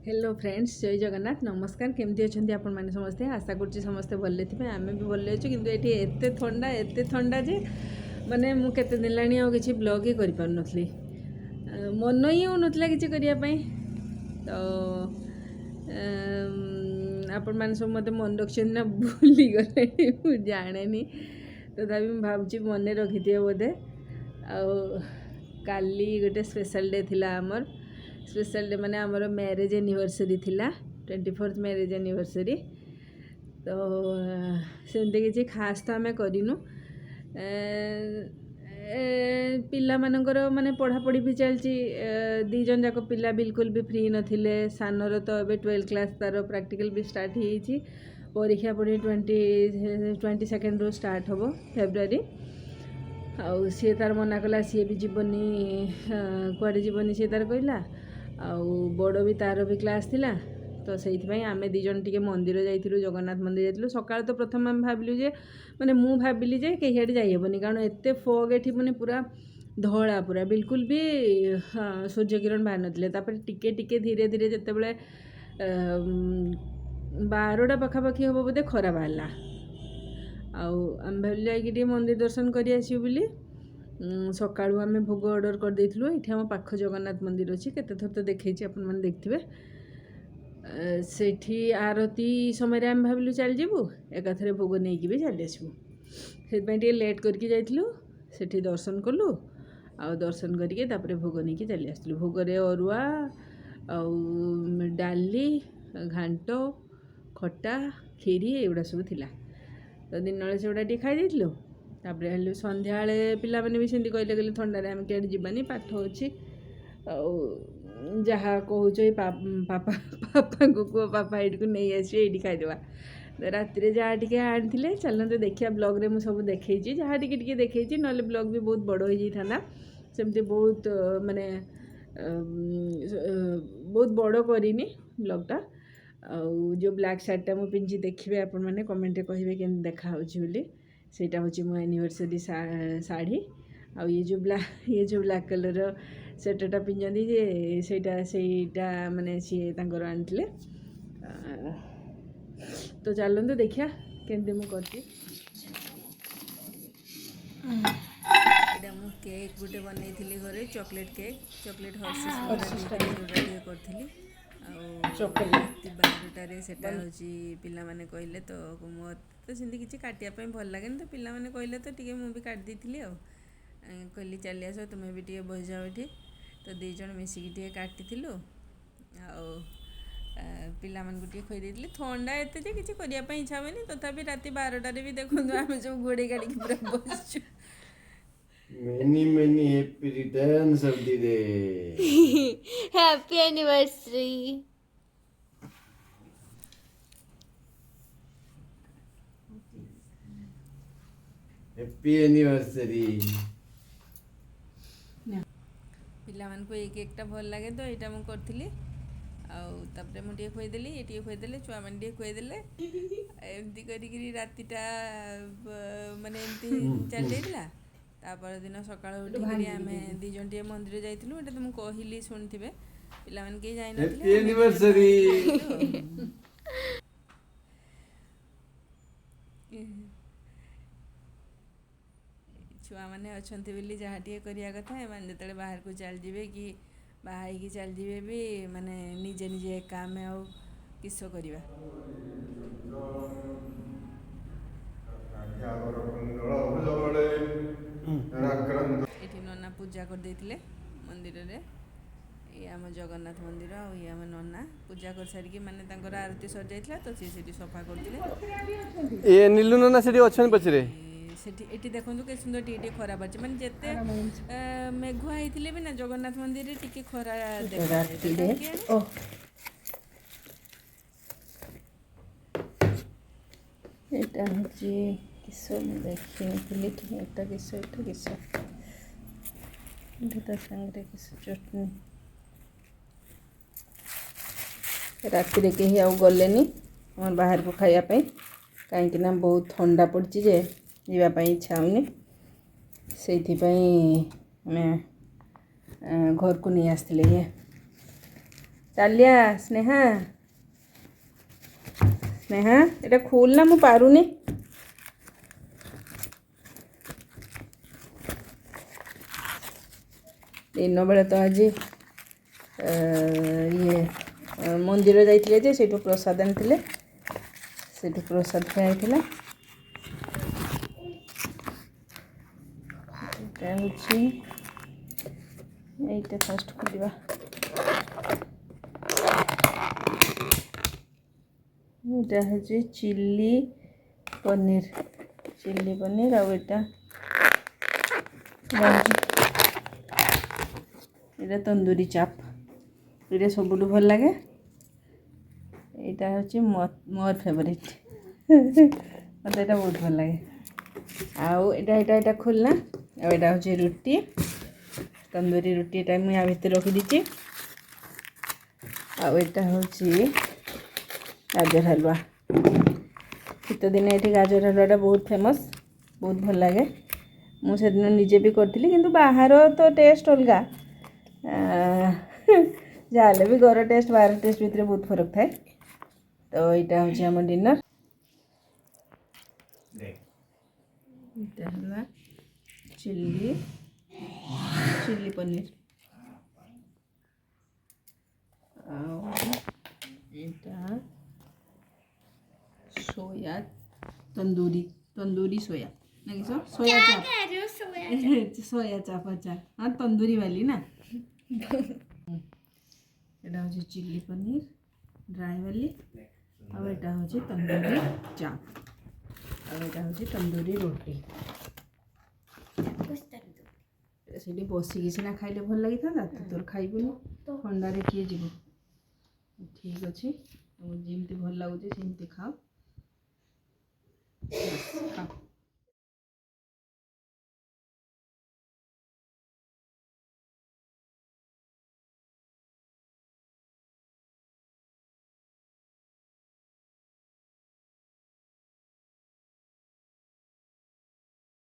Hello friends, ଜୟ ଜଗନ୍ନାଥ। ନମସ୍କାର। କେମିତି ଅଛନ୍ତି ଆପଣମାନେ ସମସ୍ତେ? ଆଶା କରୁଛି ସମସ୍ତେ ଭଲରେ ଥିବେ। ଆମେ ବି ଭଲରେ ଅଛୁ। କିନ୍ତୁ ଏଠି ଏତେ ଥଣ୍ଡା, ଏତେ ଥଣ୍ଡା ଯେ ମାନେ ମୁଁ କେତେ ଦିନ ହେଲାଣି ଆଉ କିଛି ବ୍ଲଗ୍ ହିଁ କରିପାରୁନଥିଲି। ମନ ହିଁ ହେଉନଥିଲା କିଛି କରିବା ପାଇଁ। ତ ଆପଣମାନେ ସବୁ ମୋତେ ମନେ ରଖିଛନ୍ତି ନା ଭୁଲିଗଲେଣି, ମୁଁ ଜାଣେନି। ତଥାପି ମୁଁ ଭାବୁଛି ମନେ ରଖିଥିବେ ବୋଧେ। ଆଉ କାଲି ଗୋଟେ ସ୍ପେଶାଲ୍ ଡେ ଥିଲା ଆମର। ସ୍ପେଶାଲ୍ ଡେ ମାନେ ଆମର ମ୍ୟାରେଜ୍ ଆନିଭର୍ସରୀ ଥିଲା, 24th marriage anniversary. ତ ସେମିତି କିଛି ଖାସ୍ ତ ଆମେ କରିନୁ। ପିଲାମାନଙ୍କର ମାନେ ପଢ଼ାପଢ଼ି ବି ଚାଲିଛି। ଦୁଇ ଜଣ ଯାକ ପିଲା ବିଲକୁଲ ବି ଫ୍ରି ନଥିଲେ। ସାନର ତ ଏବେ 12 କ୍ଲାସ୍, ତା'ର ପ୍ରାକ୍ଟିକାଲ୍ ବି ଷ୍ଟାର୍ଟ ହେଇଯାଇଛି। ପରୀକ୍ଷା ପୁଣି 22ରୁ ଷ୍ଟାର୍ଟ ହେବ ଫେବୃଆରୀ। ଆଉ ସିଏ ତାର ମନା କଲା, ସିଏ ବି ଯିବନି, କୁଆଡ଼େ ଯିବନି ସିଏ ତାର କହିଲା। ଆଉ ବଡ଼ ବି, ତାର ବି କ୍ଲାସ୍ ଥିଲା। ତ ସେଇଥିପାଇଁ ଆମେ ଦୁଇ ଜଣ ଟିକେ ମନ୍ଦିର ଯାଇଥିଲୁ, ଜଗନ୍ନାଥ ମନ୍ଦିର ଯାଇଥିଲୁ ସକାଳେ। ତ ପ୍ରଥମେ ଆମେ ଭାବିଲୁ ଯେ, ମାନେ ମୁଁ ଭାବିଲି ଯେ କେହି ଆଡ଼େ ଯାଇହେବନି, କାରଣ ଏତେ ଫଗ୍ ଏଠି, ମାନେ ପୁରା ଧଳା ପୁରା, ବିଲକୁଲ ବି ସୂର୍ଯ୍ୟ କିରଣ ବାହାରି ନଥିଲେ। ତାପରେ ଟିକେ ଟିକେ ଧୀରେ ଧୀରେ ଯେତେବେଳେ 12ଟା ପାଖାପାଖି ହେବ ବୋଧେ, ଖରା ବାହାରିଲା। ଆଉ ଆମେ ଭାବିଲୁ ଯାଇକି ଟିକେ ମନ୍ଦିର ଦର୍ଶନ କରି ଆସିବୁ ବୋଲି। ସକାଳୁ ଆମେ ଭୋଗ ଅର୍ଡ଼ର କରିଦେଇଥିଲୁ। ଏଇଠି ଆମ ପାଖ ଜଗନ୍ନାଥ ମନ୍ଦିର ଅଛି, କେତେ ଥର ତ ଦେଖେଇଛି, ଆପଣମାନେ ଦେଖିଥିବେ। ସେଇଠି ଆରତି ସମୟରେ ଆମେ ଭାବିଲୁ ଚାଲିଯିବୁ, ଏକାଥରେ ଭୋଗ ନେଇକି ବି ଚାଲି ଆସିବୁ। ସେଥିପାଇଁ ଟିକେ ଲେଟ୍ କରିକି ଯାଇଥିଲୁ। ସେଠି ଦର୍ଶନ କଲୁ ଆଉ ଦର୍ଶନ କରିକି ତାପରେ ଭୋଗ ନେଇକି ଚାଲି ଆସିଥିଲୁ। ଭୋଗରେ ଅରୁଆ ଆଉ ଡାଲି, ଘାଣ୍ଟ, ଖଟା, କ୍ଷୀରି ଏଗୁଡ଼ା ସବୁ ଥିଲା। ତ ଦିନବେଳେ ସେଗୁଡ଼ା ଟିକେ ଖାଇ ଦେଇଥିଲୁ। ତାପରେ ହେଲୁ ସନ୍ଧ୍ୟାବେଳେ ପିଲାମାନେ ବି ସେମିତି କହିଲେ, କହିଲେ ଥଣ୍ଡାରେ ଆମେ କୁଆଡ଼େ ଯିବାନି, ପାଠ ଅଛି। ଆଉ ଯାହା କହୁଛ ଏଇ ପାପାଙ୍କୁ କୁହ, ପାପା ଏଇଠିକୁ ନେଇ ଆସିବେ, ଏଇଠି ଖାଇଦେବା। ତ ରାତିରେ ଯାହା ଟିକେ ଆଣିଥିଲେ, ଚାଲନ୍ତୁ ଦେଖିବା। ବ୍ଲଗ୍ରେ ମୁଁ ସବୁ ଦେଖେଇଛି, ଯାହା ଟିକେ ଟିକେ ଦେଖେଇଛି, ନହେଲେ ବ୍ଲଗ୍ ବି ବହୁତ ବଡ଼ ହେଇଯାଇଥାନ୍ତା। ସେମିତି ବହୁତ ମାନେ ବହୁତ ବଡ଼ କରିନି ବ୍ଲଗ୍ଟା। ଆଉ ଯେଉଁ ବ୍ଲାକ୍ ଶାଢ଼ୀଟା ମୁଁ ପିନ୍ଧିଛି, ଦେଖିବେ ଆପଣମାନେ, କମେଣ୍ଟରେ କହିବେ କେମିତି ଦେଖାହେଉଛି ବୋଲି। ସେଇଟା ହେଉଛି ମୋ ଆନିଭର୍ସରୀ ଶାଢ଼ୀ। ଆଉ ଇଏ ଯେଉଁ ବ୍ଲାକ୍ କଲର୍ର ସ୍ୱେଟର୍ଟା ପିନ୍ଧିଛନ୍ତି ଯେ, ସେଇଟା ମାନେ ସିଏ ତାଙ୍କର ଆଣିଥିଲେ। ତ ଚାଲନ୍ତୁ ଦେଖିବା କେମିତି ମୁଁ କରିଛି। ଏଇଟା ମୁଁ କେକ୍ ଗୋଟେ ବନେଇଥିଲି ଘରେ, ଚକୋଲେଟ୍ କେକ୍, ଚକୋଲେଟ୍ ହର୍ସିସ୍ ଦେଇକିରି ଯେଉଁଟା ଟିକେ କରିଥିଲି। ଆଉ ରାତି 12ଟାରେ ସେଟା ହେଉଛି ପିଲାମାନେ କହିଲେ ତ, ମୋତେ ତ ସେମିତି କିଛି କାଟିବା ପାଇଁ ଭଲ ଲାଗେନି। ତ ପିଲାମାନେ କହିଲେ ତ ଟିକେ ମୁଁ ବି କାଟି ଦେଇଥିଲି। ଆଉ କହିଲି ଚାଲି ଆସ, ତୁମେ ବି ଟିକେ ବସିଯାଅ ଏଠି। ତ ଦୁଇ ଜଣ ମିଶିକି ଟିକେ କାଟିଥିଲୁ ଆଉ ପିଲାମାନଙ୍କୁ ଟିକେ ଖୁଆଇ ଦେଇଥିଲି। ଥଣ୍ଡା ଏତେ ଯେ କିଛି କରିବା ପାଇଁ ଇଚ୍ଛା ହୁଏନି। ତଥାପି ରାତି 12ଟାରେ ବି ଦେଖନ୍ତୁ, ଆମେ ସବୁ ଘୋଡ଼େଇ ଗାଡ଼ିକି ପୁରା ବସିଛୁ। Many, many happy returns of the day. Happy anniversary. Happy anniversary. ପିଲାମାନଙ୍କୁ ଏଇ କେକ୍ଟା ଭଲ ଲାଗେ, ତ ଏଇଟା ମୁଁ କରିଥିଲି। ଆଉ ତାପରେ ମୁଁ ଟିକେ ଖୁଆଇଦେଲି, ଇଏ ଟିକେ ଖୁଆଇଦେଲେ, ଛୁଆମାନେ ଟିକେ ଖୁଆଇଦେଲେ। ଏମିତି କରିକିରି ରାତିଟା ମାନେ ଏମିତି ଚାଲି ଯାଇଥିଲା। ତାପର ଦିନ ସକାଳୁ ଉଠିକିରି ଆମେ ଦୁଇ ଜଣ ଟିକେ ମନ୍ଦିର ଯାଇଥିଲୁ। ଏଇଟା ତ ମୁଁ କହିଲି, ଶୁଣିଥିବେ। ପିଲାମାନେ କେହି ଯାଇନଥିଲେ। Happy ଆମେ ଦୁଇ ଜଣ anniversary. ଯାଇଥିଲୁ ଆଉ। ଛୁଆମାନେ ଅଛନ୍ତି ବୋଲି ଯାହା ଟିକେ କରିବା କଥା। ଏମାନେ ଯେତେବେଳେ ବାହାରକୁ ଚାଲିଯିବେ କି ବାହା ହେଇକି ଚାଲିଯିବେ ବି, ମାନେ ନିଜେ ନିଜେ ଏକା ଆମେ ଆଉ କିସ କରିବା? ଏଠି ନନା ପୂଜା କରିଦେଇଥିଲେ ମନ୍ଦିରରେ। ଇଏ ଆମ ଜଗନ୍ନାଥ ମନ୍ଦିର ଆଉ ଇଏ ଆମ ନନା। ପୂଜା କରିସାରିକି, ମାନେ ତାଙ୍କର ଆରତି ସରିଯାଇଥିଲା, ତ ସିଏ ସେଠି ସଫା କରୁଥିଲେ। ଏ ନିଲୁ ନନା ସେଠି ଅଛନ୍ତି ପଛରେ। ସେଠି ଏଠି ଦେଖନ୍ତୁ, କେତେ ସୁନ୍ଦର ଟିକେ ଟିକେ ଖରା ବାହାରିଛି। ମାନେ ଯେତେ ମେଘୁଆ ହେଇଥିଲେ ବି ନା, ଜଗନ୍ନାଥ ମନ୍ଦିରରେ ଟିକେ ଖରା ଦେଖାଯାଏ ତ କାହିଁକି କେଜାଣି? ଓ, ଏଇଟା ହେଉଛି କିସ, ମୁଁ ଦେଖିନଥିଲି। ଏଇଟା କିସ? ଏଇଟା କିସ? ଏଇଟା ତା ସାଙ୍ଗରେ କିସ ଚଟଣି। ରାତିରେ କେହି ଆଉ ଗଲେନି ଆମର ବାହାରକୁ ଖାଇବା ପାଇଁ, କାହିଁକି ନା ବହୁତ ଥଣ୍ଡା ପଡ଼ିଛି ଯେ ଯିବା ପାଇଁ ଇଚ୍ଛା ହେଉନି। ସେଇଥିପାଇଁ ଆମେ ଘରକୁ ନେଇ ଆସିଥିଲେ ଇଏ। ଚାଲିଆ ସ୍ନେହା, ସ୍ନେହା, ଏଇଟା ଖୋଲ ନା, ମୁଁ ପାରୁନି। ଦିନବେଳେ ତ ଆଜି ଇଏ ମନ୍ଦିର ଯାଇଥିଲେ ଯେ ସେଇଠୁ ପ୍ରସାଦ ଆଣିଥିଲେ, ସେଇଠୁ ପ୍ରସାଦ ଖିଆ ହେଇଥିଲା। ଏଇଟା ହେଉଛି, ଏଇଟା ଫାଷ୍ଟ ଖୋଲିବା। ଏଇଟା ହେଉଛି ଚିଲି ପନିର, ଚିଲି ପନିର। ଆଉ ଏଇଟା ଏଇଟା ତନ୍ଦୁରୀ ଚାପ୍, ଏଇଟା ସବୁଠୁ ଭଲ ଲାଗେ। ଏଇଟା ହେଉଛି ମୋର ଫେଭରିଟ୍, ମୋତେ ଏଇଟା ବହୁତ ଭଲ ଲାଗେ। ଆଉ ଏଇଟା ଖୋଲିଲା। ଆଉ ଏଇଟା ହେଉଛି ରୁଟି, ତନ୍ଦୁରୀ ରୁଟି, ଏଇଟା ମୁଁ ୟା ଭିତରେ ରଖିଦେଇଛି। ଆଉ ଏଇଟା ହେଉଛି ଗାଜର ହାଲୁଆ। ଶୀତ ଦିନେ ଏଠି ଗାଜର ହାଲୁଆଟା ବହୁତ ଫେମସ୍, ବହୁତ ଭଲ ଲାଗେ। ମୁଁ ସେଦିନ ନିଜେ ବି କରିଥିଲି, କିନ୍ତୁ ବାହାର ତ ଟେଷ୍ଟ ଅଲଗା, ଯାହାହେଲେ ବି ଘର ଟେଷ୍ଟ ବାହାର ଟେଷ୍ଟ ଭିତରେ ବହୁତ ଫରକ ଥାଏ। ତ ଏଇଟା ହେଉଛି ଆମ ଡିନର୍। ଏଇଟା ହେଲା ଚିଲି ପନିର। ଆଉ ଏଇଟା ସୋୟା ତନ୍ଦୁରୀ, ତନ୍ଦୁରୀ ସୋୟା ନା କି ସୋୟା ଚାପ? कह रहे हो सोया? सोया चाप। अच्छा हाँ, तंदूरी वाली ना। ଏଇଟା ହେଉଛି ଚିଲି ପନିର ଡ୍ରାଏ ବାଲି, ଆଉ ଏଇଟା ହେଉଛି ତନ୍ଦୁରୀ ଚାପ୍, ଆଉ ଏଇଟା ହେଉଛି ତନ୍ଦୁରୀ ରୁଟି। कुछ तंदूरी। ସେଠି ବସିକି ସିନା ଖାଇଲେ ଭଲ ଲାଗିଥାନ୍ତା, ତୁ ତୋର ଖାଇବୁନି, ଥଣ୍ଡାରେ କିଏ ଯିବ? ଠିକ୍ ଅଛି, ତମକୁ ଯେମିତି ଭଲ ଲାଗୁଛି ସେମିତି ଖାଅ। ବାସ୍, ଖାଅ।